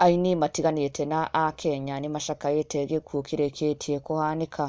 Aini matiganĩte na akenya nĩmacakaĩte gĩkuũ kĩrĩkĩtie kũhanĩka,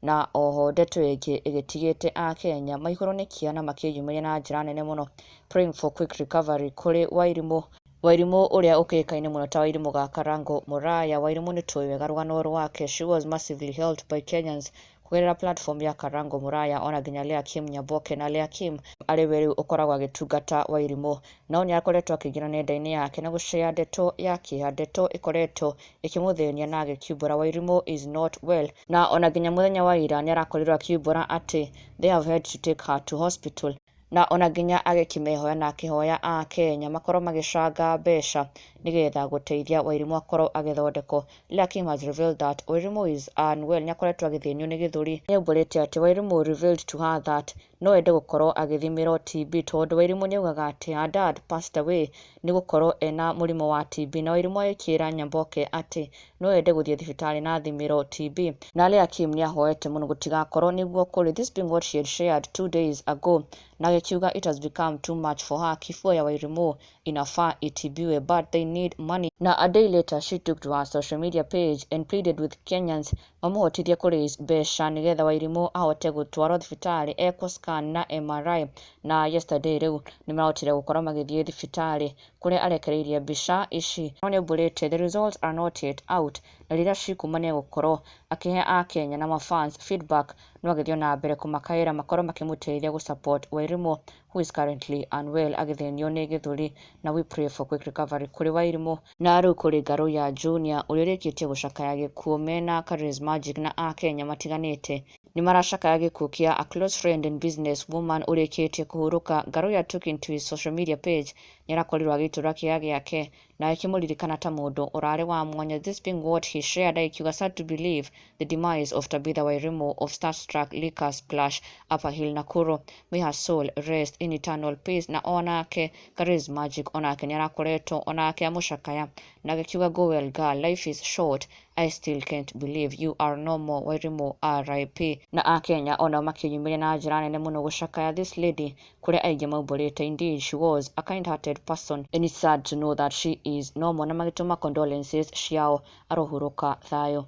na oho ndeto ĩngĩ ĩgĩtigĩte akenya maihũrwo nĩ kĩeha na makĩyumĩria na njĩra nene mũno, praying for quick recovery kũrĩ Wairimũ. Wairimũ ũrĩa ũkĩũĩkaine mũno ta Wairimũ ga Karango Mũraya. Wairimũ nĩtũĩ wega rũgano rwake, she was massively helped by Kenyans kũgerera platform ya Karango Mũraya, ona nginya Lea Kim Nyaboke, na Lea Kim arĩ we rĩu ũkoragwo agĩtungata Wairimũ, no nĩ akoretwo akĩingĩra nenda-inĩ yake na gũshare ndeto ya kĩeha, ndeto ĩkoretwo ĩkĩmũthĩnia na agĩkiumbũra Wairimũ is not well, na ona nginya mũthenya wa ira nĩ arakorirwo akiumbũra atĩ they have had to take her to hospital, na ona nginya agĩkĩmehoya na akĩhoya akenya makorwo magĩcanga mbeca nĩgetha gũteithia Wairimũ akorwo agĩthondekwo. Lea Kim has revealed that Wairimũ is unwell, nĩ akoretwo agĩthĩnio nĩ gĩthũri. Nĩaumbũrĩte atĩ Wairimũ revealed to her that no ende gũkorwo agĩthimĩrwo TB, tondũ Wairimũ nĩaugaga atĩ her dad passed away nĩ gũkorwo ena mũrimũ wa TB, na Wairimũ agĩkĩra Nyaboke atĩ no ende gũthiĩ thibitarĩ na athimĩrwo TB, na Lea Kim nĩahoete mũno gũtigakorwo nĩguo kũrĩ, this being what she had shared 2 days ago, na agĩkiuga it has become too much for her. Kifua ya Wairimũ inafaa itibiwe, but they need money. Na a day later she took to her social media page and pleaded with Kenyans mamũhotithie kũ raise mbeca nĩgetha Wairimũ ahote gũtwarwo thibitarĩ ekwo scan na MRI, na yesterday rĩu nĩmarahotire gũkorwo magĩthiĩ thibitarĩ kũrĩa arekereirie mbica ici, no nĩaumbũrĩte the results are not yet out, na rĩrĩa cikuma nĩegũkorwo akĩhe akenya na mafans feedback, no agĩthiĩ na mbere kũmakaĩra makorwo makĩmũteithia gũ support Wairimũ, who is currently unwell, agĩthĩnio nĩ gĩthũri, na we pray for quick recovery kũrĩ Wairimũ. Na rĩu kũrĩ Ngaruiya Junior ũrĩa ũrĩkĩtie gũcakaya gĩkuũ mena Charismagic na akenya matiganĩte nĩmaracakaya gĩkuũ kĩa a close friend and business woman ũrĩkĩtie kũhurũka. Ngaruiya took into his social media page, nĩarakorirwo agĩitũrũra kĩeha gĩake na agĩkĩmũririkana ta mũndũ ũrarĩ wa mwanya, this being what he shared, akiuga, "Sad to believe the demise of Tabitha Wairimu of Starstruck Liquor Splash, Upper Hill, Nakuru. May her soul rest in eternal peace." Na onake Charismagic onake nĩarakoretwo onake amũcakaya na agĩkiuga, "Go well girl, life is short. I still can't believe you are no more, Wairimu, RIP." Na akenya onao makĩyumĩria na njĩra nene mũno gũcakaya this lady, kũrĩa aingĩ maumbũrĩte, "Indeed she was a kind-hearted person and it's sad to know that she is no more," na magĩtũma condolences ciao, arohurũka thayũ.